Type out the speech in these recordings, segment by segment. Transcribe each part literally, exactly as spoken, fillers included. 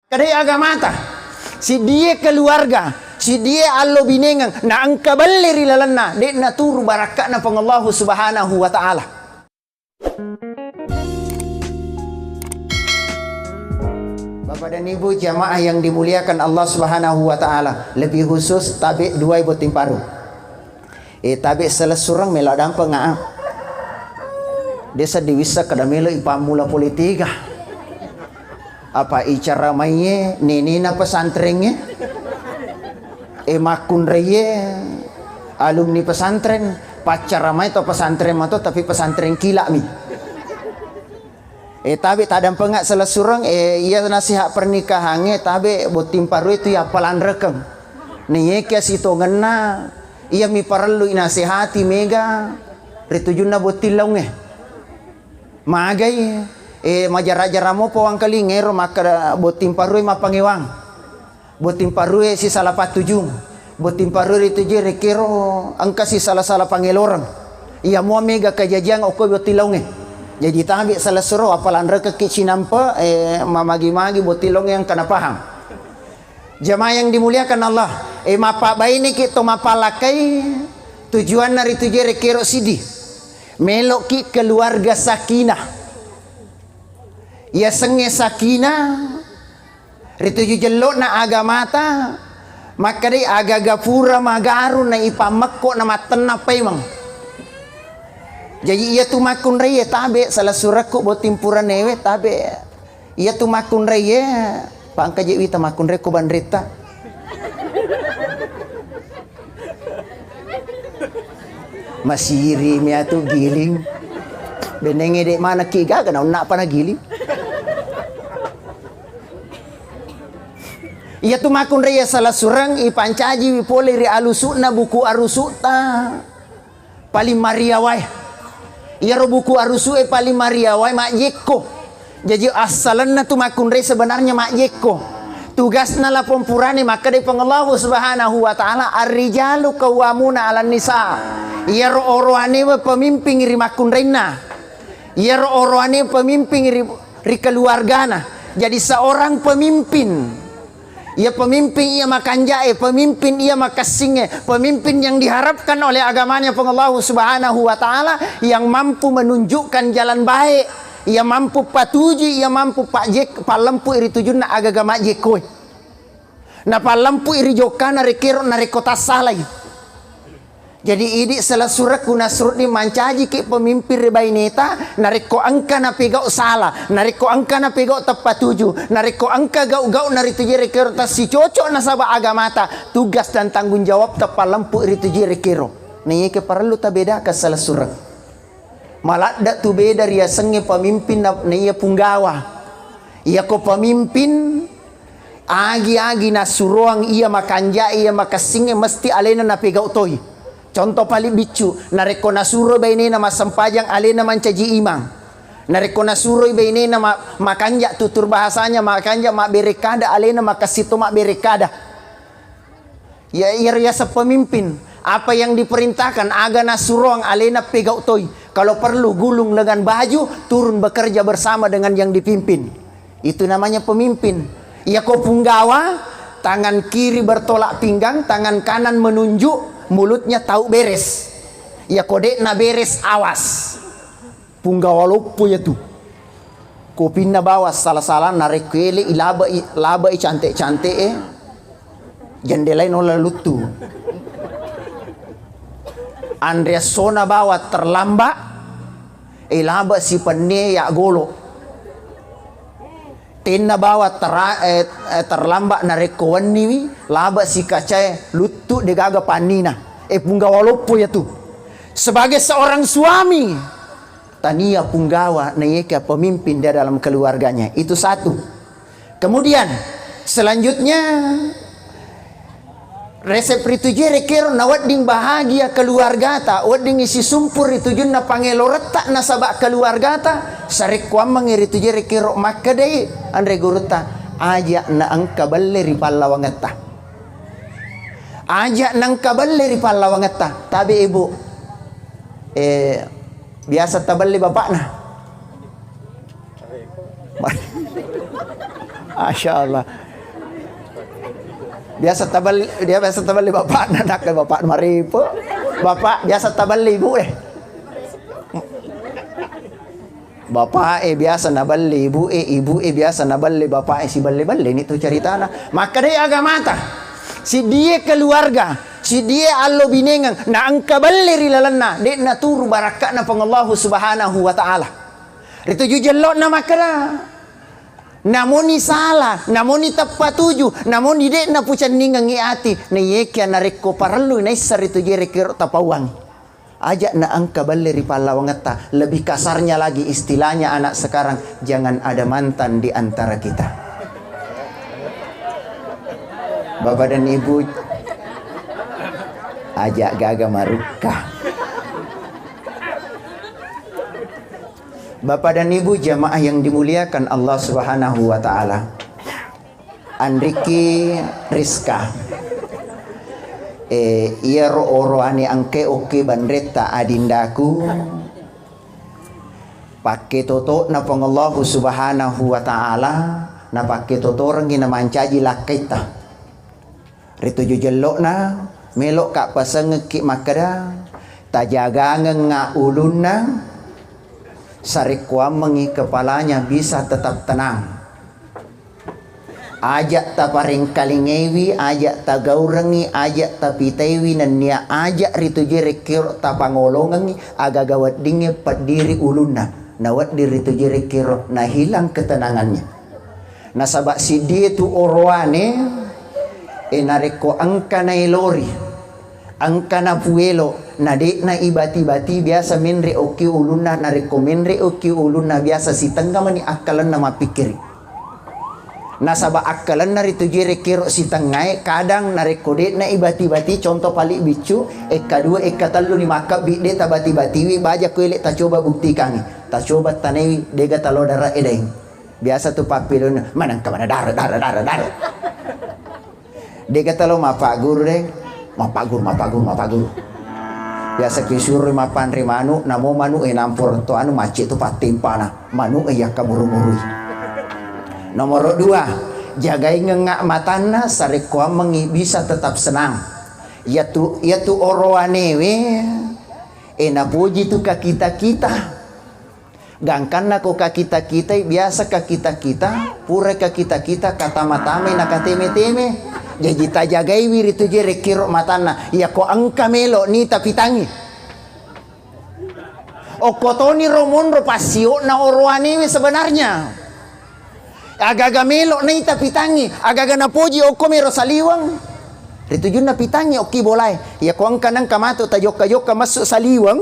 Kedai agamata, siddie keluarga, siddie allo binengeng, na engka belle ri lalenna, de' naturu barakka'na Puang Allahu Subhanahu wa Ta'ala. Bapak dan Ibu jamaah yang dimuliakan Allah Subhanahu wa Ta'ala, lebih khusus tabe' duai botting paru. Eh, tabe' selessureng melo dampeng, ah. Desa diwissa kada melo ipammula politika. Apa icara maiye nenena pesantrengnge? Eh, makkunraiye alumni pesantren, paccara mai to pesantren mato, tapi pesantren kila'mi. Eh, tabe' tadampengnga selessureng, eh, iya nasihat pernikahangnge, tabe' botting parue tu yappalanrekeng. Naiyakia sitongenna, iyami parellu inasehati mega ri tujunna botting laungnge. Magai, eh, majara-jara mopa wangkalinga ero makkeda botting parue mappangewang. Botting parue sisala pattujung. Botting parue ritujui rekkero engka sisala-sala pangeloreng. Iya mua mega kajajiang okko botting laungnge. Jaji tabe' selessureng, appalanrekekki cinampe, eh, mamagi-magi botting laungnge engka napahang. Jamaah yang dimuliakan Allah, eh, mappabaineki to mapalakai, tujuanna ritujui rekkero siddi. Meloki keluarga sakinah. Yasengnge sakinah, rituju jello'na agamata, makkedai aga-aga pura magaru na ipammekko na mattenna paimeng. Jaji iyatu makkunraiye tabe', selessurekku botting puranewe tabe'. Iyatu makkunraiye, pa engka je' wita makkunrai ko banretta. Masiri miatu giling. Benengnge de' manekki gaga na unna'pa nagiling. Iyatu makkunrai iya selessureng ipancajiwi pole ri alusu'na buku arusu'ta paling mariawae. Iyaro buku arusu'e paling mariawae majjekko. Jaji assalenna tu makkunrai sebenarnya majjekko. Tugasna lapong purane makkedai Puang Allahu Subhanahu wa Ta'ala, "Ar-rijalu qawwamuna 'alan nisa." Iyaro oroanewe pemimpin ri makkunrainna. Iyaro oroanewe pemimpin ri, ri keluargana. Jadi seorang pemimpin, iya pemimpin iya makanjae, pemimpin iya makessingnge, pemimpin yang diharapkan oleh agamanya Puang Allahu Subhanahu wa Ta'ala, yang mampu menunjukkan jalan baik. Iya mampu patuju, iya mampu pajek-, pallempu ri tujunna agaga majjekkoe. Napallempu ri jokkana rekkero narekko tassalai. Jadi idi selessurekku Nasruddin, mancajiki pemimpin ri baineta, narekko engka napegau sala, narekko engka napegau teppatuju, narekko engka gau-gau na ritujui rekkero tassicoco nasaba agamata, tugas dan tanggung jawab tapallempu ri tujui rekkero. Naiyakiya parellu tabedakang selessureng. Maladde tu beda riasengnge pemimpin na, na iya punggawa. Iyako pemimpin, agi-agi nassuroang iya makanjae, iya makessingnge, mesti alena napegau toi. Contoh paling biccu, narekko nasuro bainena massempajang, alena mancaji imang. Narekko nasuroi bainena ma-, makanja tutur bahasanya, makanja mabbere kada, alena makessing to mabbere kada. Ya, iya riaseng pemimpin. Apa yang diperintahkan, aga nassuroang alena pegau toi. Kalau perlu gulung lengan baju, turun bekerja bersama dengan yang dipimpin. Itu namanya pemimpin. Iyako punggawa, tangan kiri bertolak pinggang, tangan kanan menunjuk, mulutnya tahu beres. Iyako de'na beres, awas. Punggawa loppo iyatu. Kopinna bawang sala-sala, narekko ele i, labai, labai cante-cante e, jendelai nola luttu. Anre essona bawang terlambat, e, laba sipennie ya golo. Tenna bawang tera-, eh, eh, terlambat narekko wenniwi, laba sikacae luttu degaga pannina. E, punggawa loppo iyatu. Sebagai seorang suami, tania punggawa naiyakiya pemimpin di dalam keluarganya. Itu satu. Kemudian, selanjutnya, resep ritujue rekero nawedding bahagia keluargata, weddingngi sisumpur ritujunna pangeloretta nasaba keluargata, sarekkuammengngi ritujue rekero makkedai anre gurutta, aja naengka belle ri pallawangetta. Aja naengka belle ri pallawangetta. Tabe, Ibu. Eh, biasa tabelle bapakna. Masya Allah. Biasa tabelli, dia biasa tabelli bapakna, nak bapak maripo. Bapak biasa tabelli ibu eh. Bapak eh biasa nabelli ibu eh, ibu eh biasa nabelli bapak eh, si belle-belle ni tu ceritana. Maka deh agamata. Si dia keluarga, si dia allo binengeng, na engka belle ri lalenna, dek naturu barakka'na Puang Allahu Subhanahu wa Ta'ala. Rituju jellokna makkeda, namoni sala, namoni teppa tuju, namoni dek napucenningeng i ati, na iyekia narekko parellu naissa rituju rekero tapauang. Aja na engka belle ri pallawangetta, lebih kasarnya lagi istilahnya anak sekarang, jangan ada mantan di antara kita. Bapak dan Ibu, aja gaga marukka. Bapak dan Ibu jamaah yang dimuliakan Allah Subhanahu wa Ta'ala. Andriki Rizka. Eh, iyaro oroane engke okke banretta adindaku. Pakke toto'na Puang Allahu Subhanahu wa Ta'ala, napakke totorengngi namancaji lakkaitta. Rituju jellokna, melo'ka pasengekki makkeda, tajagangengnga ulunna, sarekkoammengngi kepalanya bisa tetap tenang. Aja taparengkalingewi, aja tagaurengngi, aja tapitaiwi, nennia aja ritujue rekkero tapangolongengngi, agaga weddingnge peddiri ulunna, nawedding ritujue rekkero nahilang ketenangannya. Nasaba siddie tu orowane, e, narekko engka naelori, engka napuelo, na de'na ibati-bati, biasa menre okki ulunna, narekko menre okki ulunna, biasa sitengnga mani akkalenna mappikkiri. Nasaba akkalenna ritujue rekkero sitengngae, kadang narekko de'na ibati-bati, contoh pali biccu, ekka dua, ekka tellu ni makkabbi, de tabati-batiwi, baja ko ele tacoba buktikangi, tacoba tanaiwi, dega talo dara edaeng. Biasa tu pappilunna, manengka mana dara, dara, dara, dara. Dega talo mappaguru de, mappaguru, mappaguru, mappaguru. Biasa ki suroi mappanre manu, namo manu e namporo to anu macce tu pattempana, manu e yakka muru-murui. Nomoro dua, jagaingengnga matanna sarekkoammengngi bisa tetap senang. Yatu, yatu orowanewe, e napoji tu kakita-kita. Gangkanna ko kakita-kitai, biasa kakita-kita, pura kakita-kita, katama-tamai na kateme-teme. Jaji tajagaiwi ritujue rekkero matanna. Yako engka melo ni tapitangi. Okko toni ro monro passiokna orowanewe sebenarnya. Aga-aga melo nai tapitangi, aga-aga napoji okko mero saliweng. Ritujunna pitangngi okki bolae. Yako engka nengka matu tajokka-jokka massu saliweng,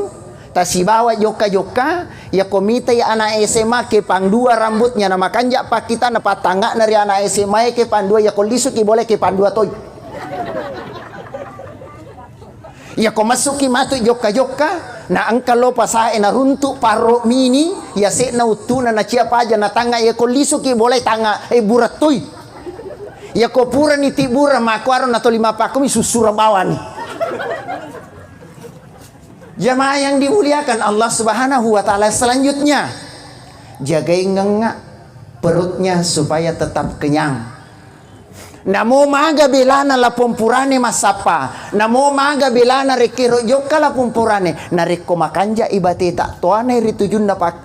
tasibawa jokka-jokka, yako mitai anak S M A kepang dua rambutnya na makanja pakkita na pattangakna ri anak S M A e kepang dua, yako lisuki bolae kepang dua toi. Yako massuki matu jokka-jokka, na engka lo pasae naruntu parro mini, yase'na uttuna nacia paja na tangnga, yako lisuki bolae tangnga e burettoi. Yako purani tibbura makkuaro natoli mappakkomi sussura bawani. Jamaah yang dimuliakan Allah Subhanahu wa Ta'ala, selanjutnya, jagaingengnga perutnya supaya tetap kenyang. Namo maga belana lapong purane massappa, namo maga belana rekkero jokka lapong purane, narekko makanja ibateta toanai ritujunna pak-,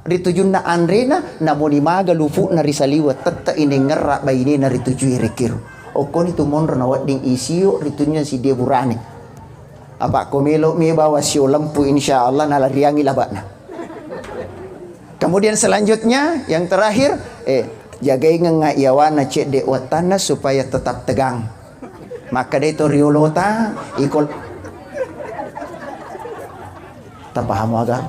ritujunna anrena, namoni maga lupu'na ri saliweng, tette inengngerra bainena ritujui rekkero. Okkoni tu monro nawedding isio ritujunna sidie burane. Apa ko melo mi bawa sio lempu, insya Allah nalariangi labakna. Kemudian selanjutnya yang terakhir, eh, jagaingengnga yawana cedde wattanna supaya tetap tegang. Makkadai to riolota, ikol Tapahamo aga?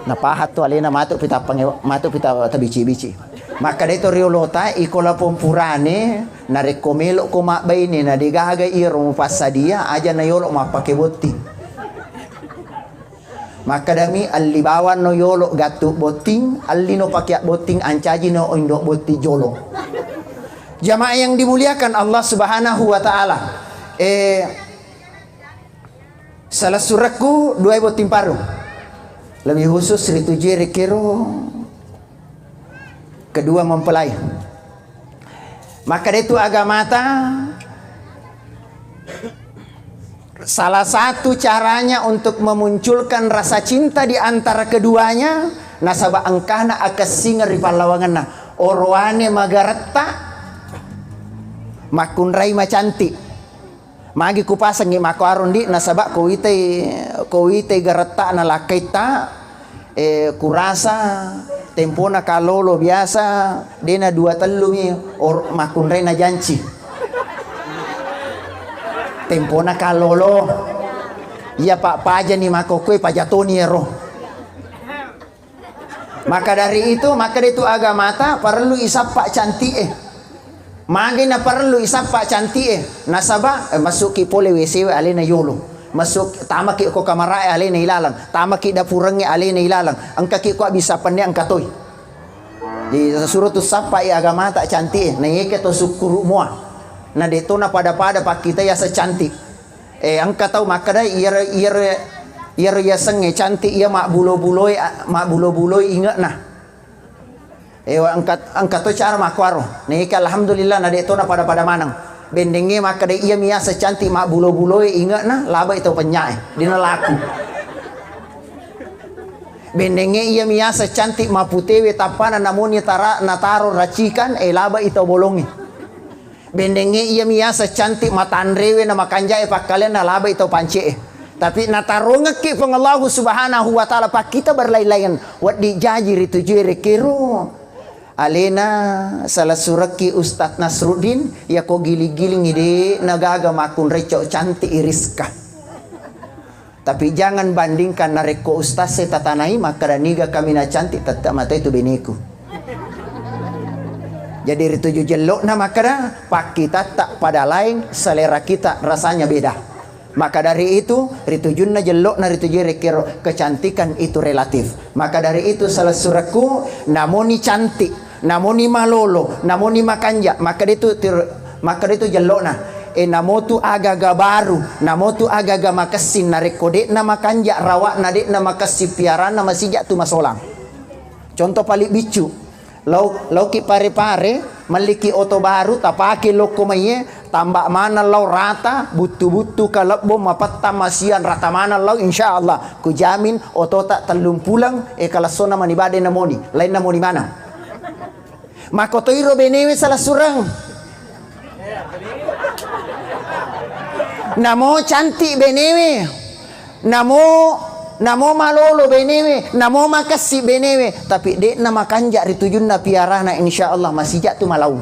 Napahang tu alena matu pita pangewa, matu pita tabici-bici. Makkadai to riolota, iko lapong purane, narekko melo ko mabbaine, na degaga iyaro mupassadia, aja na yolo mappake botting. Makkadami, alli bawanno yolo gattu botting, allino pakeang botting, ancajino indo botting jolo. Jamaah yang dimuliakan Allah Subhanahu wa Ta'ala. Eh, Salessurekku duai botting parung. Lebih khusus ritujui rekkero Kedua mempelai. Maka itu agamata salah satu caranya untuk memunculkan rasa cinta di antara keduanya, nasaba engkana akessingeng ri pallawangenna. Oroane magaretta, makkunrai macantik. Magi kupasengngi makkuaro, Ndi, nasaba ko witai, ko witai garetta'na lakkaitta, eh, kurasa tempona kalolo biasa, dena dua tellumi or-, makkunrai najanci. Tempona kalolo. Iya, Pak, pajani makkokkoe, pajatoni ero. Maka dari itu, maka dari itu agamata parellu isappa cantik e. Magai na parellu isappa cantik e. Nasaba, eh, masukki pole W C we alena yolo. Masuk, tamaki ko kamarae alena ilalang. Tamaki dapurengnge alena ilalang. Engkaki ko bisa penne engka toi. Jadi, suro tu sappa i agamata cantik e. Na yeke to sukkuru mua. Na de to na pada-pada pakkita yaseng cantik. Eh, engka tau makkeda, iyaro, iyaro, iyaro yasengnge cantik iya mabbulo-buloi, mabbulo-buloi inge'na. Eh, engka, engka to cara makkuaro. Neke alhamdulillah na de to na pada-pada maneng. Bendengnge makkeda iya miyaseng cantik mabbulo-buloi inge'na, labai tau penyae. Dina laku. Bendengnge iya miyaseng cantik maputewe tappana namoni tara nataro racikan, eh, labai tau bolongnge. Bendengnge iya miyaseng cantik matanrewe na makanjae pakkalenna labai tau pance'e. Tapi natarongekki Puang Allahu Subhanahu wa Ta'ala pakkita berlain-lain. Wedding jaji ritujue rekkero. Alena salah surekki Ustadz Nasruddin, yako giling-gilingi de nagaga makkunrai cau cantik i Rizka. Tapi jangan bandingkan narekko ustaz e tatanai makkeda niga kaminang cantik, tette matai tu beneku. Jadi rituju jellokna makkeda pakkitatta pada lain, selera kita rasanya beda. Maka dari itu, ritujunna jellokna ritujue rekkero, kecantikan itu relatif. Maka dari itu, salah surekku, namoni cantik, namoni malolo, namoni makanja, makkeda itu tir-, makkeda itu jellokna. E, namotu agaga baru, namotu agaga makessing, narekko de'na makanja rawakna, de'na makessing piarana, masija tu masolang. Contoh paling biccu, lau, lauki Pare-Pare, melliki oto baru, tapake lokko maiye, tambah maneng lau rata, buttu-buttu kalebbo, mapettang masiang rata maneng lau, insya Allah, kujamin otota tellung pulang, e, kalessona mani bade namoni, lainna moni maneng. Makkotoiro benewe salah sureng. Namo cantik benewe. Namo, namo malolo benewe, namo makessing benewe, tapi de'na makanja ritujunna piarana, insya Allah masija tu malau.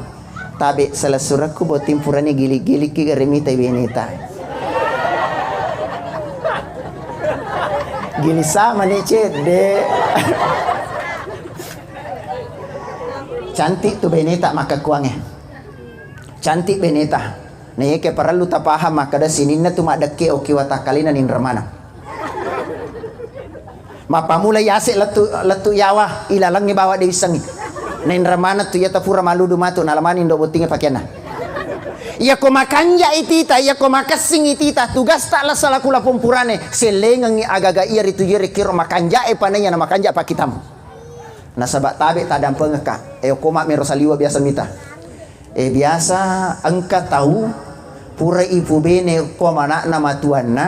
Tabe salah surekku botting purani gilik-gilikki gare mitai beneta. Gilisa mani cedde. Cantik tu beneta makkekkuangnge. Cantik beneta. Na yeke parellu tapaham makkeda sininna tu maddekke oki watakkalena ninreng maneng. Mappamula yase lettu, lettu yawa ilalengnge bawa de wissengngi. Nainreng maneng tu iyata pura maludu matu nalamani indo bottingnge pakeanna. Iyako makanja itita, iyako makessing itita, tugasta la selaku lapong purane, sellengengngi agaga iya ritujue rekkero makanjae panaiya na makanja pakkitamu. Nasaba tabe tadampengekka. E, okko mammero saliweng biasa mita. E, biasa engka tau pura ipubene ko manakna matuanna,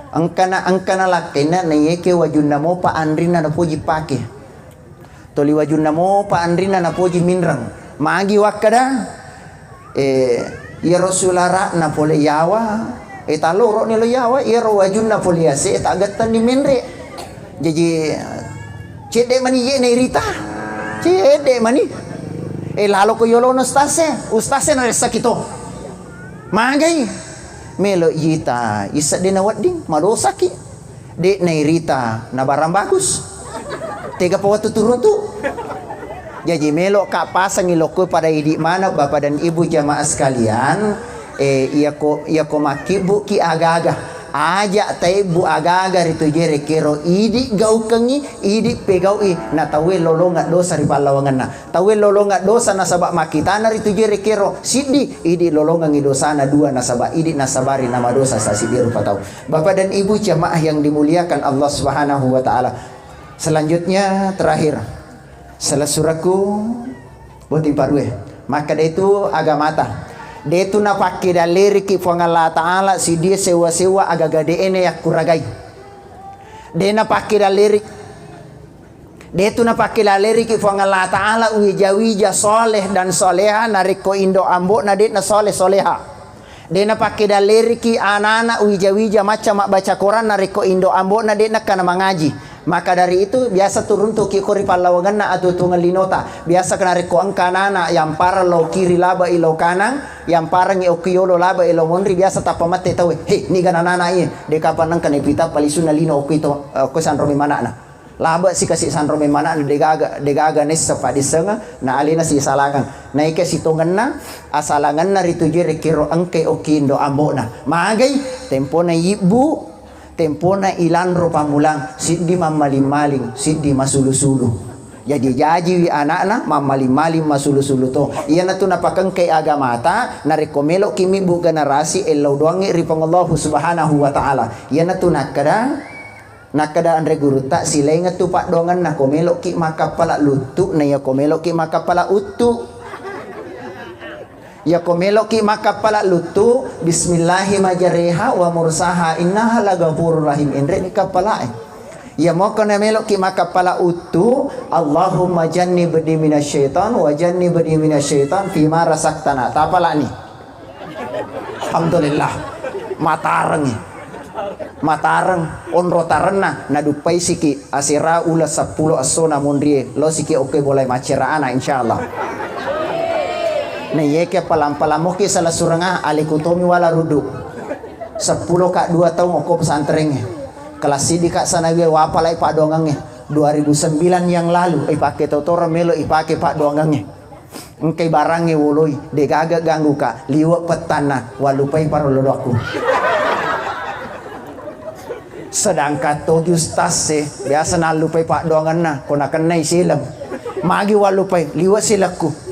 engkana, engkana lakkainna naiyeke wajunna mopa anrinna napoji pake. Toli wajunna mopa anrinna napoji minreng. Magi wakkeda, Eh, iyaro sulara'na pole yawa, eh, taloroni lo yawa, iyaro wajunna pole yase, eh, taggettenni menre. Jaji, cedde mani ye nairita. Cedde mani. Eh, laloko yolono ustase, ustase naressaki to. Magai. Melo yita, isedde na wedding, madosaki. De nairita na barang bagus. Tega pa wettu turuntu. Jaji melo ka pasengi lokko pada idi maneng Bapak dan Ibu jamaah sekalian, eh, iyako, iyako makkibbuki agaga. Aja taibbu agaga ritujue rekkero idi gaukengi, idi pegau'i na tauwe lolongeng dosa ri pallawangenna. Tauwe lolongeng dosa nasaba makkitana ritujue rekkero siddi, idi lolongengngi dosana dua nasaba idi nasabari namadosa sasiddi rupa tau. Bapak dan Ibu jamaah yang dimuliakan Allah Subhanahu wa Ta'ala. Selanjutnya, terakhir, salah suraku Botting parue. Makkeda itu agamata. Detu napakkeda leriki Puang Allah Ta'ala sidie sewa-sewa agaga de'ene yakkuragai. De napakkeda leri-, detu napakkeda leriki Puang Allah Ta'ala wija-wija soleh dan soleha narekko indo ambo'na de'na soleh soleha. De napakkeda leriki anana wija-wija macca mabbaca Quran narekko indo ambo'na de nakkana mangaji. Maka dari itu, biasa turuntuki ko ri pallawangenna atuo-tuongeng linota. Biasa narekko engka anana yamparang lao kiri laba i lao kanang, yamparangi okki yolo laba i lao monri, biasa tappa mette tauwe, "He, niga nanana iye? De kapang nengka naipita palisunna lino okki to, eh, okki sanro memmana'na." Laba si kasi sanro memmana'na, degaga, degaga nessa paddissengeng, na alena si salangeng. Naike sitongenna, asalangenna ritujui rekkiro engkai okki indo ambo'na. Magai, tempona ibbu, tempona ilanro pammulang, siddi mammaling-maling, siddi masulu-sulu. Jaji-jajiwi ana'na, mammaling-maling, masulu-sulu to. Iyanatu napakengkai agamata, narekko melo'ki mibbu generasi, ellau doangngi ri Puang Allahu Subhanahu wa Ta'ala. Iyanatu nakkeda, nakkeda anre gurutta, silaingeng tu paddoangenna, ko melo'ki makkappala luttu, na iya ko melo'ki makkappala uttu. Iyako meloki makkappala luttu, bismillahi majreha wa mursaha innaha laghafurur rahim. Enreni kappalae. Iyamoko na meloki makkappala uttu, Allahumma jannibni minasyaiton wa jannibni minasyaiton fima razaqtana. Tapalani. Alhamdulillah. Matarengi. Matareng, onro tarenna, naduppaisiki asera uleng seppulo essona monrie, losiki okkoe bolae maccera ana, insyaallah. Na iyeke palang-palang moki salessurenga, alekutomi wala ruddu. Seppulo ka dua taung okko pesantrengnge. Kelas siddi ka sanawiyah wapalai paddoangengnge. Dua ribu sembilan yang lalu, ipake totoro melo ipake paddoangengnge. Engkai barangnge woloi, degaga gangguka, liwe pettanna, wallupai paro loloakku. Sedangkan togi ustaz e, biasa nallupai paddoangenna, ko nakennai sileng. Magi wallupai, liwe silekku.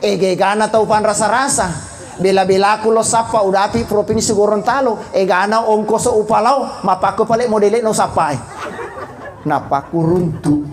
Ega-egana tau panrasa-rasa. Bela-belaku lo sappa udapi Provinsi Gorontalo, egana ongkoso upalao, mapakko pale modele no sappai. Napakku runtu.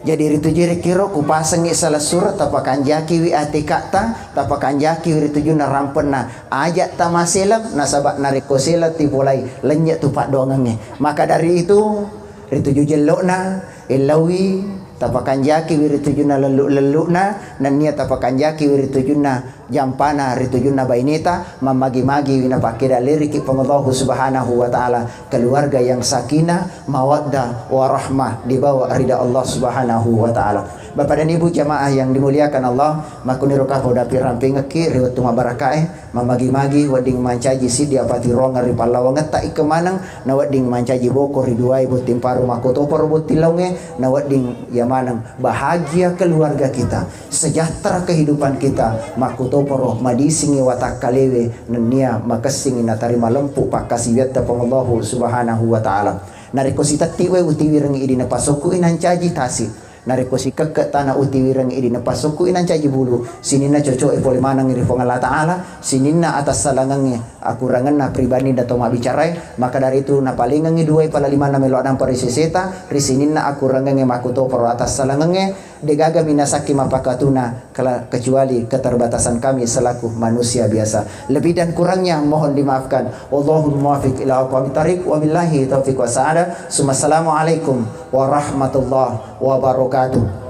Jadi ritu jerekkiro kupasengngi salessureng, tapakanjakiwi atika'ta, tapakanjakiwi ritujunna rampenna. Aja tamaseleng, nasaba narekko seleng tipolai, lennye tu paddoangengnge. Maka dari itu, rituju jello'na, ellaui, tapakanjakiwi ritujunna lellu-lellu'na, nennia tapakanjakiwi ritujunna jampana ritujunna baineta, mammagi-magi napakkeda liriki Puang Allahu Subhanahu wa Ta'ala, keluarga yang sakinah, mawaddah, warahmah, dibawa ridha Allah Subhanahu wa Ta'ala. Bapak dan Ibu jamaah yang dimuliakan Allah, makkuniro kapoda pirampingekki ri wettu mabarakae, mammagi-magi wedding mancaji siddi apatiroangeng ri pallawangetta ikke maneng, na wedding mancaji boko ri duai botting paru makkotoparo botting laungnge, na wedding iya maneng bahagia keluarga kita. Sejahtera kehidupan kita, makkutoparo madisingngi watakkalewe nennia makessingngi natarima lempu pakkasiwiatta Puang Allahu Subhanahu wa Ta'ala. Narekko sitetti wae utiwirengngi idi napasokku inancaji tasi. Narekko sikekke tana utiwirengngi idi napasokku inancaji bulu, sininna coco'e pole manengngi ri Puang Allah Ta'ala, sininna atassalangengnge akurangenna pribadinna to mabbicarae, maka dari itu napalengengngi duai pala limanna melo adampa ri seseta, ri sininna akurangengnge makkutoparo atassalangengnge, Degaga minasakki mappakatuna kela-, kecuali keterbatasan kami selaku manusia biasa. Lebih dan kurangnya mohon dimaafkan. Wallahul muwaffiq ila aqwamit thariq. Wabillahi taufiq wassaada. Summa assalamualaikum warahmatullahi wabarakatuh.